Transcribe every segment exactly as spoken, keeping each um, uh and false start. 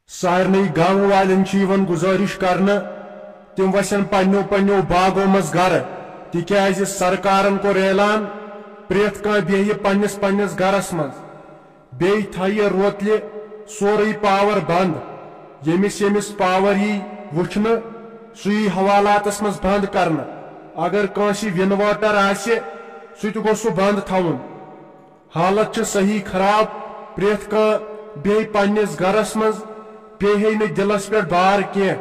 سارنٕے گامہٕ والٮ۪ن چھِ یِوان گُزٲرِش کرنہٕ، تِم وسن پننیو پننیو باغو منٛز گرٕ، تِکیازِ سرکارن کوٚر اعلان، پرٛٮ۪تھ کانٛہہ بیٚہہِ پننِس پننِس گرس منٛز۔ بیٚیہِ تھایہِ روتلہِ سورُے پاور بنٛد۔ ییٚمِس ییٚمِس پاور یی وٕچھنہٕ، سُہ یی حوالاتس منٛز بنٛد کرنہٕ۔ اگر کٲنٛسہِ وِن واٹر آسہِ، سُہ تہِ گوٚژھ سُہ بنٛد تھاوُن۔ حالت چھِ صحیح خراب، پرٛٮ۪تھ کانٛہہ بیٚہہِ پننِس گرس منٛز، بیٚیہِ ہیٚیہِ نہٕ دِلس پٮ۪ٹھ بار کینٛہہ،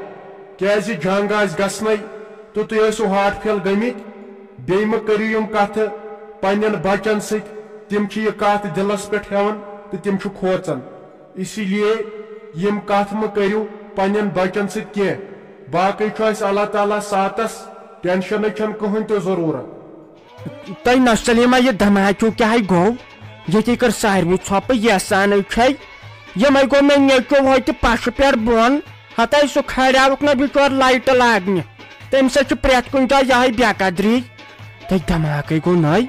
کیازِ جنگ آسہِ گژھنَے تہٕ تُہۍ ٲسِو ہارٹ فیل گٔمٕتۍ۔ بیٚیہِ مہ کٔرِو یِم کتھٕ پننٮ۪ن بچن سۭتۍ، تِم چھِ یہِ کتھ دِلس پٮ۪ٹھ ہٮ۪وان تہٕ تِم چھِ کھوژان۔ اسی لیے یِم کتھٕ مہ کٔرِو پننٮ۪ن بچن سۭتۍ کینٛہہ، باقٕے چھُ اسہِ اللہ تعالیٰ ساتس، ٹینشنٕچ چھنہٕ کٕہٕنۍ تہِ ضروٗرت۔ تۄہہِ نۄشہِ سلیمہ، یہِ دھماکیو کیٛاہ گوٚو؟ ییٚتی کٔر ساروٕے ژھۄپہٕ، یحسانٕے چھے۔ یِمَے گوٚو مےٚ نیٚچو ہوٚتہِ پَشہٕ پٮ۪ٹھ بۄن۔ ہَتَے سُہ کھاریٛاوُکھ نہ بِچور لایٹہٕ لاگنہِ۔ تٔمۍ سۭتۍ چھُ پرٛٮ۪تھ کُنہِ جایہِ یِہوٚے بے قدری۔ تۄہہِ دھماکَے گوٚو نَے۔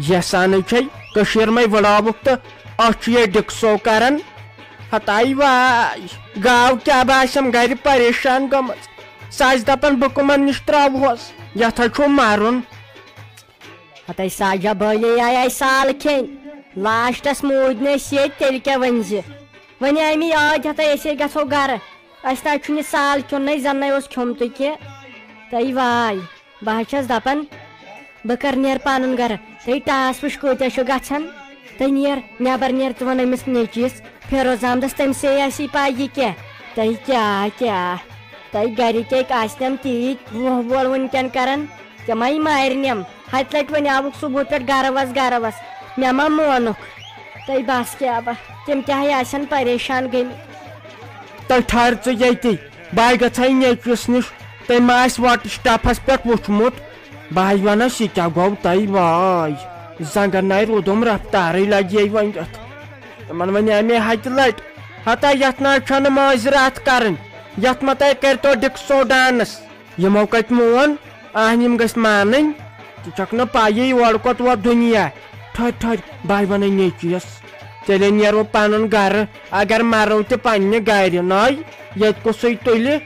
یحسانٕے چھے کٔشیٖر مَے وٕڑاوُکھ تہٕ أچھ یے ڈِکسو کَران۔ ہَتَے واے، گاو کیٛاہ باسٮ۪م گَرِ پریشان گٔمٕژ۔ سۄ آسہِ دَپان بہٕ کٕمَن نِش ترٛاوہوس، یَتھ ہَے چھُ مَرُن۔ ہتَے ساجا بٲلے آیہِ آیہِ سال کھیٚنۍ۔ لاسٹس موٗدۍ نہٕ أسۍ ییٚتہِ، تیٚلہِ کیٛاہ ؤنۍ زِ؟ وۄنۍ آیہِ مےٚ یاد، ہتَے أسے گژھو گرٕ۔ اَسہِ نہ حظ چھُنہٕ یہِ سال کھیوٚن، نَے زن نَے اوس کھیوٚمتُے کینٛہہ۔ تَے واے، بہٕ حظ چھَس دَپان، بہٕ کر نیرٕ پنُن گرٕ۔ تَے ٹاس وٕچھ کۭتیٛاہ چھُ گژھان۔ تَے نیر، نٮ۪بر نیر، ژٕ وَن أمِس نیٚچوِس فیروز احمدس، تٔمۍ سے آسی پَے یہِ کیٛاہ۔ تَے کیٛاہ، کیٛاہ؟ تَے گرِکۍ آسنٮ۪م تیٖتۍ وۄہ وول وٕنکٮ۪ن کران۔ تِمے مارنٮ۪م۔ ہتہِ لٹہِ وۄنۍ آوُکھ صبحہٕ پٮ۪ٹھ گرٕ وس، گرٕ وس۔ مےٚ ما مونُکھ؟ تہٕ بس کیٛاہ با، تِم تہِ ہے آسن پریشان گٔمٕتۍ۔ تُہۍ ٹھہر ژٕ ییٚتی، بہٕ گژھے نیٚچوِس نِش، تٔمۍ ما آسہِ وٹس سٹاپس پٮ۪ٹھ وُچھمُت۔ بہٕ ہے ونس، یہِ کیٛاہ گوٚو تۄہہِ؟ واے، زنگن ناے روٗدُم رفتارٕے لگہِ وۄنۍ اتھ۔ تِمن ونے مےٚ ہتہِ لٹہِ، ہتا یتھ نہ چھنہٕ معذرات کرٕنۍ، یتھ ما تۄہہِ کرتو ڈکسو ڈانس۔ یِمو کتہِ مون؟ اہن، یِم گٔژھۍ مانٕنۍ۔ ژٕ چھکھ نہٕ پَیی، اورٕ کوٚت ووت دُنیا۔ ٹھٔہر، ٹھٔہر، بہٕ وَنَے نیٚچوِس۔ تیٚلے نیرو پنُن گرٕ، اگر مرو تہِ پننہِ گرِ، ناے ییٚتہِ کُسٕے تُلہِ۔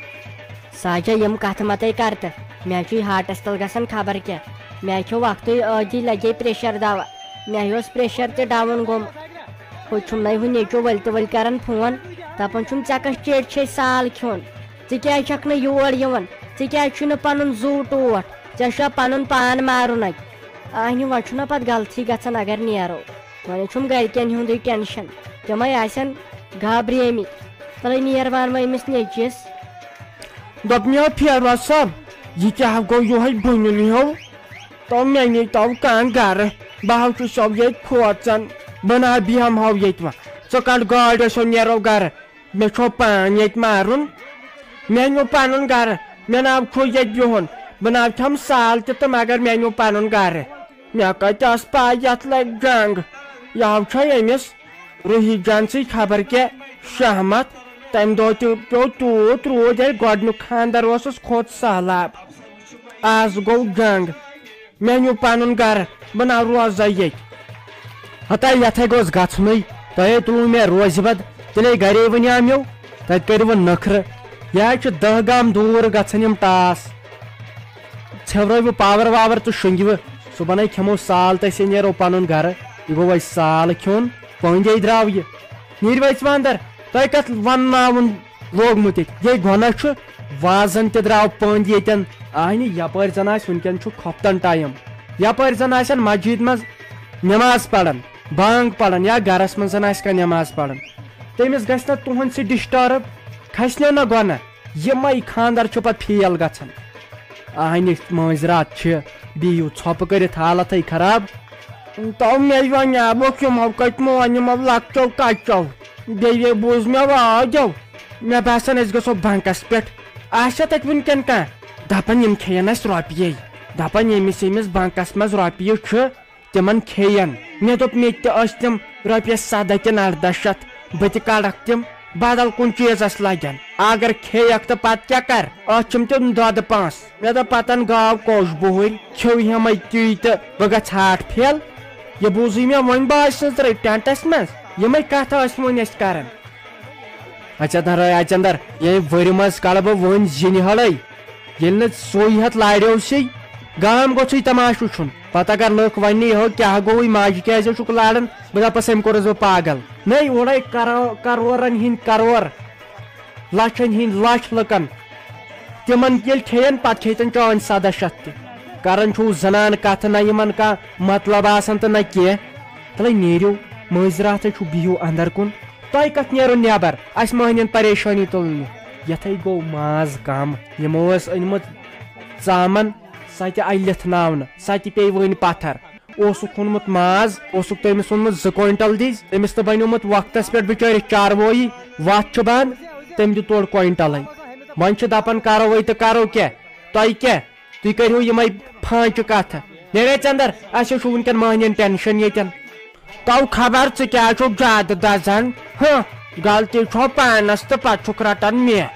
ساجا، یِم کتھٕ متے کر تہٕ۔ مےٚ چھُے ہارٹس تل گژھان خبر کیٛاہ۔ مےٚ کھیوٚو وقتٕے ٲدی لگے پریشر دوا۔ مےٚ اوس پریشر تہِ ڈاوُن گوٚمُت۔ ہُہ چھُم نَے ہُہ نیٚچو ؤلۍ تہٕ ؤلۍ کران فون۔ دپان چھُم، ژےٚ کس چیٹہِ چھے سال کھیوٚن؟ ژٕ کیٛازِ چھکھ نہٕ یور یِوان؟ ژےٚ کیٛازِ چھُے نہٕ پنُن زُو ٹوٹھ؟ ژےٚ چھُوا پنُن پان مارُن اتہِ؟ آہنہِ، وۄنۍ چھُنہ پتہٕ غلطی گژھان اگر نیرو۔ وۄنۍ چھُم گرِکٮ۪ن ہُنٛدُے ٹینشن۔ تِمے آسن گابریمٕتۍ۔ تلے نیر وان وۄنۍ أمِس نیٚچوِس۔ دوٚپ مےٚ، فیروز صٲب، یہِ کیٛاہ گوٚو یِہوٚے بُنیُل ہیوٗ؟ تو مےٚ نیٖتو کانٛہہ گرٕ۔ بہٕ ہاو چھُسو ییٚتہِ کھوژان۔ بہٕ نہ بیٚہمہٕ ہاو ییٚتہِ وۄنۍ۔ ژٕ کڑ گٲڑۍ، أسۍ نیرو گرٕ۔ مےٚ چھُ پان ییٚتہِ مارُن۔ مےٚ نیوٗ پنُن گرٕ۔ مےٚ ناو چھُ ییٚتہِ بِہُن۔ بہٕ ناو کھٮ۪مہٕ سال تہِ تہٕ مگر مےٚ نیوٗ پنُن گرٕ۔ مےٚ کتہِ ٲس پاے یتھ لگہِ جنگ۔ یہِ ہاو چھا أمِس روحی جان سٕے خبر کیٛاہ شہمت۔ تمہِ دۄہ تہِ پیوٚو تیوٗت روٗد، ییٚلہِ گۄڈنیُک خانٛدر اوسُس، کھوٚت سہلاب۔ از گوٚو جنگ۔ مےٚ نیوٗ پنُن گرٕ، بہٕ نہ روزے ییٚتہِ۔ ہتا یتھے گوٚژھ گژھنُے، تۄہے تُلوٕ مےٚ روزِ بد، تیٚلے گرے ؤنیٛاو مےٚ، تتہِ کٔرِوٕ نخرٕ۔ یہِ حظ چھِ دہ گام دوٗر گژھان یِم ٹاس۔ ژھٮ۪ورٲوِو پاور واور تہٕ شۄنٛگِوٕ، صُبحن ہے کھٮ۪مو سال تہٕ أسے نیرو پنُن گرٕ۔ یہِ گوٚو وۄنۍ سال کھیوٚن، پٔنٛدۍ ہے درٛاو یہِ۔ نیٖرِو أسۍ وۄنۍ اندر، تۄہہِ کتھ ونناوُن؟ لوگمُت ییٚتہِ۔ یے گۄناہ چھُ، وازن تہِ درٛاو پٔنٛدۍ ییٚتٮ۪ن۔ آہنہِ، یپٲرۍ زن آسہِ وٕنکٮ۪ن چھُ خۄفتن ٹایم۔ یپٲرۍ زن آسن مسجد منٛز نماز پران، بانگ پران، یا گرس منٛز زن آسہِ کانٛہہ نماز پران۔ تٔمِس گژھِ نہ تُہنٛد سۭتۍ ڈسٹرب، کھسہِ نہ گۄناہ۔ یِمے خانٛدر چھِ پتہٕ فیل گژھان۔ آہنہِ، مٲنٛزِ راتھ چھِ، بیٚیہِ یِیِو ژھۄپہٕ کٔرِتھ، حالتھٕے خراب۔ تو مےٚ وۄنۍ آبُک یِمو کتہِ مون یِمو لۄکچو کچو۔ بیٚیہِ بوٗز مےٚ واجو۔ مےٚ باسان، أسۍ گژھو بنکس پٮ۪ٹھ۔ آسیا تتہِ وٕنکٮ۪ن کانٛہہ؟ دپان، یِم کھیٚین اسہِ رۄپیے۔ دپان، ییٚمِس ییٚمِس بنکس منٛز رۄپیہِ چھِ، تِمن کھیٚین۔ مےٚ دوٚپ، مےٚ تہِ ٲسۍ تِم رۄپیس سدہ کِنہٕ اردہ شتھ، بہٕ تہِ کڑکھ تِم، بدل کُنہِ چیٖزس لگن۔ اگر کھیٚیکھ تہٕ پتہٕ کیٛاہ کر؟ اتھ چھِم تِم دۄدٕ پانٛس۔ مےٚ دوٚپ، پتن گاو کوٚش بُہٕرۍ، کھیوٚو ہیمے تی تہٕ بہٕ گژھٕ ہاٹ فیل۔ یہِ بوٗزٕے مےٚ وۄنۍ باجہِ سٕنٛزرے ٹینٹس منٛز۔ یِمے کتھٕ ٲسۍ وۄنۍ أسۍ کران۔ اچھا، دراے اچندر، ییٚمہِ ؤرِ منٛز کڑٕ بہٕ وۄنۍ زِنہِ ہڑے۔ ییٚلہِ نہٕ سُے ہتھ لاریو سے، گام گوٚژھُے تماشہٕ وٕچھُن۔ پتہٕ اگر لُکھ وننہِ، یِہو کیٛاہ گوٚوُے، ماجہِ کیٛازِ چھُکھ لاران؟ بہٕ دپس، أمۍ کوٚرُس بہٕ پاگل۔ نے، اورے کرو-، کرورن ہِنٛدۍ کرور، لچھن ہِنٛدۍ لچھ لُکن۔ تِمن ییٚلہِ کھیٚین، پتہٕ کھیٚتن چٲنۍ سدہ شتھ تہِ۔ کران چھُو زنان کتھٕ، نہ یِمن کانٛہہ مطلب آسان تہٕ نہ کینٛہہ۔ تلے نیٖرِو، مٲنٛزِ راتھے چھُو، بِہِو اندر کُن۔ تۄہہِ کتھ نیرُن نٮ۪بر، اسہِ مٔہنِین پریشٲنی تُلنہِ۔ یتھے گوٚو ماز کم۔ یِمو ٲس أنمٕژ ژامن، سۄ تہِ آیہِ لِتھناونہٕ، سۄ تہِ پیٚیہِ وٕنۍ پتھر۔ اوسُکھ اوٚنمُت ماز، اوسُکھ تٔمِس اوٚنمُت زٕ کوینٹل دِج، تٔمِس تہٕ بنیومُت وقتس پٮ۪ٹھ بِچٲرِس چاروٲیی، وتھ چھُ بنٛد، تٔمۍ دیُت تورٕ کوینٹلے۔ وۄنۍ چھِ دپان کرو وۄنۍ تہٕ کرو کیٛاہ؟ تۄہہِ کیٛاہ؟ تُہۍ کٔرِو یِمے پھانچہِ کتھٕ۔ نیرے ژندر، اسہِ چھُ وٕنکٮ۪ن مٔہنِین ٹینشن ییٚتٮ۪ن۔ تو خبر ژٕ کیٛاہ چھُکھ زیادٕ دزان؟ ہہ، غلطی چھو پانس تہٕ پتہٕ چھُکھ رٹان مےٚ۔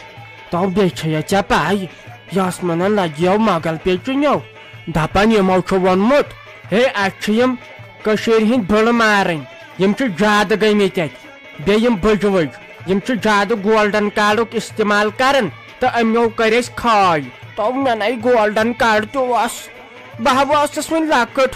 تو بیٚیہِ چھےٚ ژےٚ پَے، یاسمینن لگیو مۄغل پیچِنیو۔ دپان یِمو چھُ ووٚنمُت، ہے، اَسہِ چھِ یِم کٔشیٖرِ ہِنٛدۍ بٕڑٕ مارٕنۍ، یِم چھِ زیادٕ گٔمٕتۍ اَتہِ۔ بیٚیہِ یِم بٕجہِ وٕج، یِم چھِ زیادٕ گولڈن کارڈُک استعمال کران تہٕ أمِو کٔرۍ أسۍ کھاے۔ تو مےٚ نے گولڈن کارڈ تہِ اوس، بہٕ ہا ٲسٕس وُنہِ لۄکٕٹ،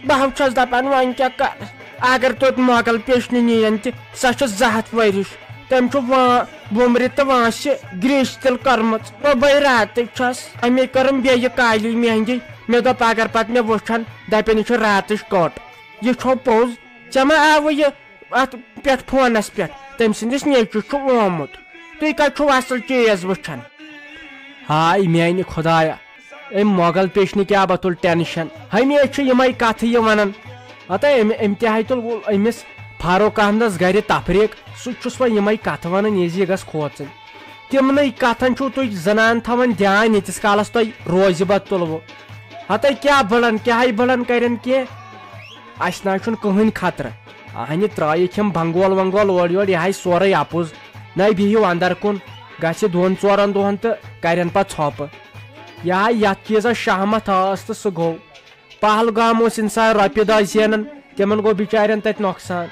بہٕ ہا چھَس دپان وۄنۍ کیٛاہ کر، اگر توتہِ مۄغل پیچنہِ نِین تہِ، سۄ چھِ زٕ ہتھ ؤرِش، تٔمۍ چھُ وا-، وُمرِ تہٕ وٲنٛسہِ گریٖسۍ تِل کٔرمٕژ۔ بہٕ بے راتٕچ چھَس، اَمے کٔرٕم بیٚیہِ کالی مہندی۔ مےٚ دوٚپ اگر پتہٕ مےٚ وٕچھن، دپن یہِ چھِ راتٕچ کٔٹ۔ یہِ چھو پوٚز؟ ژےٚ ما آوٕ یہِ اتھ پٮ۪ٹھ فونس پٮ۪ٹھ؟ تٔمۍ سٕنٛدِس نیٚچوِس چھُ آمُت۔ تُہۍ کتہِ چھِو اصل چیٖز وٕچھان؟ ہاے میانہِ خدایا، أمۍ مۄغل پیچنہِ کیٛاہ بتُل ٹینشن؟ ہمیشہِ چھِ یِمے کتھٕ یہِ ونان۔ ہتا أمۍ، أمۍ تہِ ہاے تُل أمِس فاروق احمدس گرِ تفریٖق، سُہ تہِ چھُس وۄنۍ یِمے کتھٕ ونان، یہِ زِ یہِ گژھِ کھوژٕنۍ۔ تِمنٕے کتھن چھِو تُہۍ زنان تھاوان دیان، ییٖتِس کالس تۄہہِ روزِ بتُل وُ۔ ہتے کیٛاہ بٔڑن، کیٛاہ ہاے بٔڑن کرن کینٛہہ؟ اسہِ نہ چھُنہٕ کٕہٕنۍ خطرٕ۔ اہنہِ ترٲیِکھ یِم بنگول ونگول اورٕ یورٕ، یہِ ہاے سورُے اپُز۔ نَے بِہِو اندر کُن، گژھِ دۄن ژورن دۄہن تہٕ کرن پتہٕ ژھۄپہٕ۔ یہِ ہاے یتھ چیٖزس شہمت ٲس تہٕ سُہ گوٚو۔ پہلگام اوس انسان رۄپیہِ دہ زینان، تِمن گوٚو بچارٮ۪ن تتہِ نۄقصان۔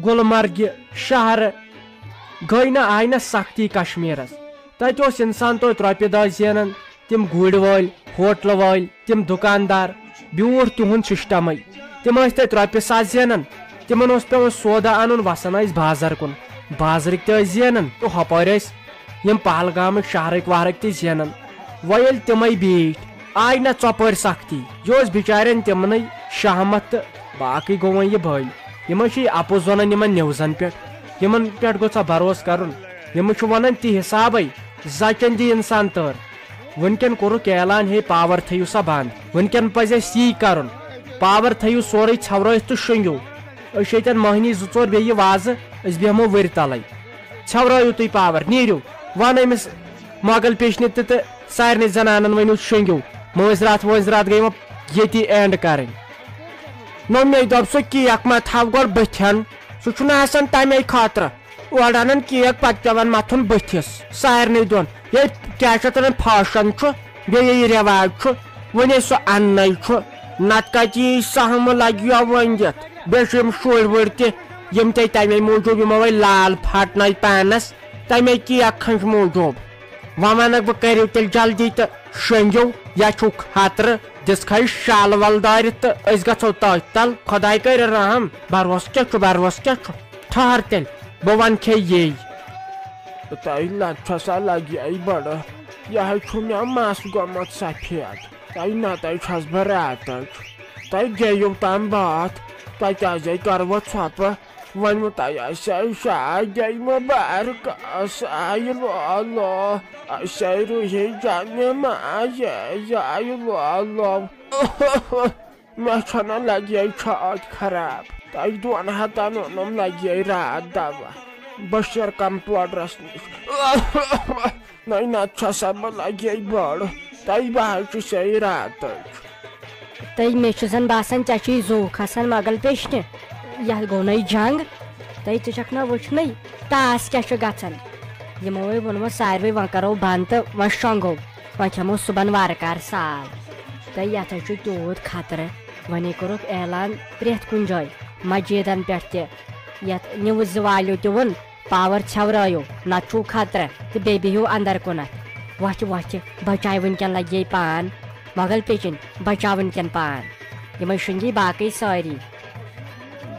گلمرگہِ، شہرٕ گٔے نہٕ، آیہِ نہٕ سختی کشمیرس۔ تتہِ اوس انسان توتہِ رۄپیہِ دہ زینان، تِم گُرۍ وٲلۍ، ہوٹلہٕ وٲلۍ، تِم دُکاندار، بیوٗٹھ تِہُنٛد سسٹمے۔ تِم ٲسۍ تتہِ رۄپیہِ ساس زینان، تِمن اوس پٮ۪وان سودا انُن، وسان ٲسۍ بازر کُن، بازرٕکۍ تہِ ٲسۍ زینان تہٕ ہۄپٲرۍ ٲسۍ یِم پہلگامٕکۍ شہرٕکۍ وہرٕکۍ تہِ زینان۔ وۄنۍ ییٚلہِ تِمے بیٖٹھۍ، آیہِ نہ ژۄپٲرۍ سختی۔ یہِ اوس بِچارٮ۪ن تِمنٕے شہمت تہٕ باقٕے گوٚو وۄنۍ یہِ بٔلۍ۔ یِمے چھِ یہِ اپُز ونان یِمن نِوزن پٮ۪ٹھ، یِمن پٮ۪ٹھ گوٚژھ سا بھروسہٕ کرُن۔ یِمہٕ چھِ ونان تہِ حسابے، زچن دی انسان تٲر۔ وٕنکٮ۪ن کوٚرُکھ اعلان، ہے پاور تھٲیِو سا بنٛد۔ وٕنکٮ۪ن پزِ اَسہِ یی کرُن، پاور تھٲیِو سورُے ژھٮ۪ورٲیِتھ تہٕ شۄنٛگِو۔ أسۍ چھِ ییٚتٮ۪ن مٔہنی زٕ ژور بیٚیہِ یہِ وازٕ، أسۍ بیٚہمو ؤرۍ تلے۔ ژھٮ۪ورٲیِو تُہۍ پاور، نیٖرِو۔ ون أمِس مۄغل پیچنہِ تہِ تہٕ سارنٕے زنانن ؤنِو شۄنٛگِو۔ مٲنٛزِ راتھ وٲنٛزِ راتھ گٔے وۄنۍ ییٚتی اینڈ کرٕنۍ۔ نوٚمے دوٚپ سُہ کیک ما تھاو گۄڈٕ بٕتھٮ۪ن، سُہ چھُنہٕ آسان تمے خٲطرٕ۔ اورٕ انان کیک، پتہٕ پٮ۪وان متھُن بٕتھِس سارنٕے دۄن۔ یے کیٛاہ چھِ اتھ ونان، فیشن چھُ، بیٚیہِ یہِ رٮ۪واج چھُ، وۄنۍ یے سُہ اننَے چھُ۔ نتہٕ کتہِ یی سہمہٕ لگہِ ہا وۄنۍ دِتھ۔ بیٚیہِ چھِ یِم شُرۍ وُرۍ تہِ، یِم تہِ تمے موٗجوٗب یِمو وۄنۍ لال پھٹنٲے پانس، تمے کیک کھنٛج موٗجوٗب۔ وۄنۍ ونکھ بہٕ، کٔرِو تیٚلہِ جلدی تہٕ شۄنٛگِو، یا چھُو خطرٕ، دِژ کھے شال ول دٲرِتھ تہٕ أسۍ گژھو تٔتھۍ تل۔ خۄداے کرِ رحم، بروسہٕ کیٛاہ چھُ، بروسہٕ کیٛاہ چھُ؟ ٹھہر تیٚلہِ، بہٕ ونہٕ کھے یی۔ تۄہہِ لگ چھسا لگہِ اَے بڑٕ، یہِ حظ چھُ مےٚ مس گوٚمُت سفید۔ تۄہہِ نتہٕ چھس بہٕ راتٕچ۔ تۄہہِ گٔیِو تام باتھ، تۄہہِ کیٛازِ کروٕ ژھۄپہٕ؟ وۄنۍ وۄنۍ تۄہہِ آسہِ شاہ گٔے مُبارک، آسہِ لولو، آسہِ روٗحی جانہِ ما آیہِ لولو۔ مےٚ چھَنہٕ لگے چھاتۍ خراب۔ تۄہہِ دۄن ہتن اوٚنُم لگے راتھ دوا۔ بشیر کمپاوڈرس نِش۔ نَے نتہٕ چھسا بہٕ لگے بٔڑ۔ تۄہہِ بہٕ حظ چھُسے راتٕچ۔ تہٕ مےٚ چھُ زَن باسان، ژےٚ چھُے زُو کھسان مۄغل پیچنہِ۔ یَتھ گوٚو نَے جنٛگ، تہٕ ژٕ چھَکھ نہ وٕچھنٕے، ٹاس کیٛاہ چھُ گژھان۔ یِمو ہے ووٚنمَس ساروٕے، وۄنۍ کَرو بنٛد تہٕ وۄنۍ شۄنٛگو، وۄنۍ کھٮ۪مو صُبحن وارٕ کارٕ سال۔ تہٕ یَتھ ہے چھُ تیوٗت خطرٕ، وۄنۍ ہے کوٚرُکھ اعلان پرٛٮ۪تھ کُنہِ جایہِ، مسجدن پٮ۪ٹھ تہِ، یَتھ نِوٕز والیو تہِ ووٚن، پاور ژھٮ۪ورٲیِو، نتہٕ چھُو خطرٕ تہٕ بیٚیہِ بِہِو اندر کُنتھ۔ وۄتھِ وۄتھِ، بچاے وٕنکٮ۪ن لگے پان، مۄغل پیچِنۍ، بچاو وٕنکٮ۪ن پان۔ یِمے شۄنگی باقٕے سٲری۔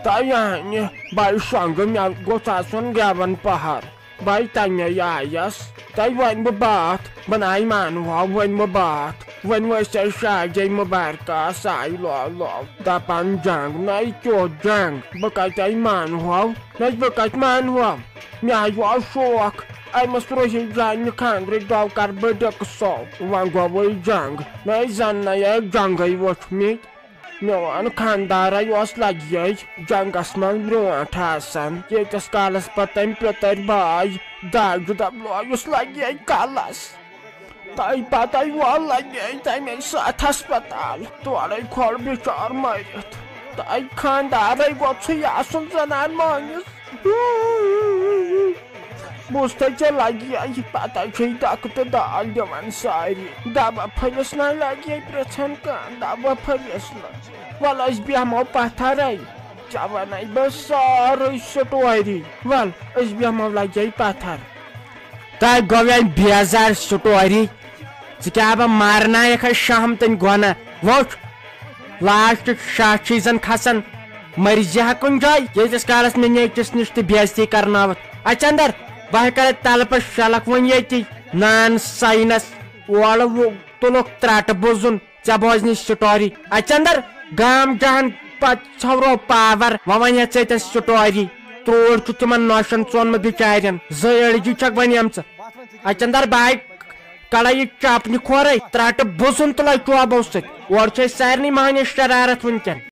تۄہہِ ہانہِ بے شۄنگہٕ، مےٚ گوٚژھ آسُن گٮ۪وَن پہر۔ بے تَمے آیَس، تۄہہِ وۄنۍ بہٕ باتھ، بہٕ نَے مانہٕ ہا وۄنۍ بہٕ باتھ۔ وۄنۍ ؤسۍ اَسہِ شاہجے مُبارکہ سایہِ لو لو۔ دَپان جنگ نَے کیُتھ جنگ، بہٕ کَتہِ مانہو؟ نہ بہٕ کَتہِ مانہو؟ مےٚ ہا یہِ اوس شوق، أمِس روحی جانہِ خانٛدرٕچ دۄہ کَرٕ بہٕ ڈِکہٕ سو۔ وۄنۍ گوٚوُے جنگ، مےٚ زَن نَے جنگٕے وٕچھمٕتۍ۔ میون خانٛدارے اوس لگہِ جنگس منٛز برونٛٹھ آسان، ییٖتِس کالس پتہٕ تٔمۍ پِتٕرۍ باے داجہِ دبلویُس لگہِ کلس۔ تہٕ پتہٕ وول لگے تمے ساتہٕ ہسپتال، تورے کھوٚل بِچور مٔرِتھ۔ تہٕ خانٛدارے گوٚژھُے آسُن زنان مٲنِس۔ بوٗزتھے ژےٚ لگے پتہٕ چھے ڈکہٕ تہٕ دال دِوان ساری۔ دبہ پھٔلِس نہ لگے پرژھان کانٛہہ، دبہ پھٔلِس نہ۔ ول أسۍ بیٚہمو پتھرے، ژےٚ ونَے بہٕ سٲرٕے سٹوری۔ ول أسۍ بیٚہمو لگے پتھر۔ تۄہہِ گوٚو وۄنۍ بیزار سٹوری؟ ژٕ کیٛاہ بہٕ مارنایکھ ہے شہمتٕنۍ گۄنہ؟ وٕچھ، لاسٹٕچ شاہ چھُے زن کھسان۔ مٔرۍ زِ ہا کُنہِ جایہِ، ییٖتِس کالس مےٚ نیٚچِس نِش تہٕ بے عزتی کرناوتھ۔ اَژ اندر، بہٕ ہے کرے تلہٕ پٮ۪ٹھ شلکھ وۄنۍ ییٚتی۔ نان ساینس، اورٕ وۄ-، تُلُکھ ترٛٹہٕ بُزُن۔ ژےٚ بوزنٕچ سٹوری۔ اَژ اندر، گام جہان پتہٕ ژھورو پاور۔ وۄنۍ ونہِ ژےٚ تہِ سٹوری۔ تروڑ چھُ تِمن نوشن ژونمُت بِچارٮ۪ن۔ زٕ أڑجہِ چھکھ بنیمژٕ۔ اَژ اندر باے، کڑے یہِ چپنہِ کھورے، ترٛٹہٕ بُزُن تُلے چوبو سۭتۍ۔ اورٕ چھِ أسۍ سارنٕے مہنِس شرارت وٕنکٮ۪ن۔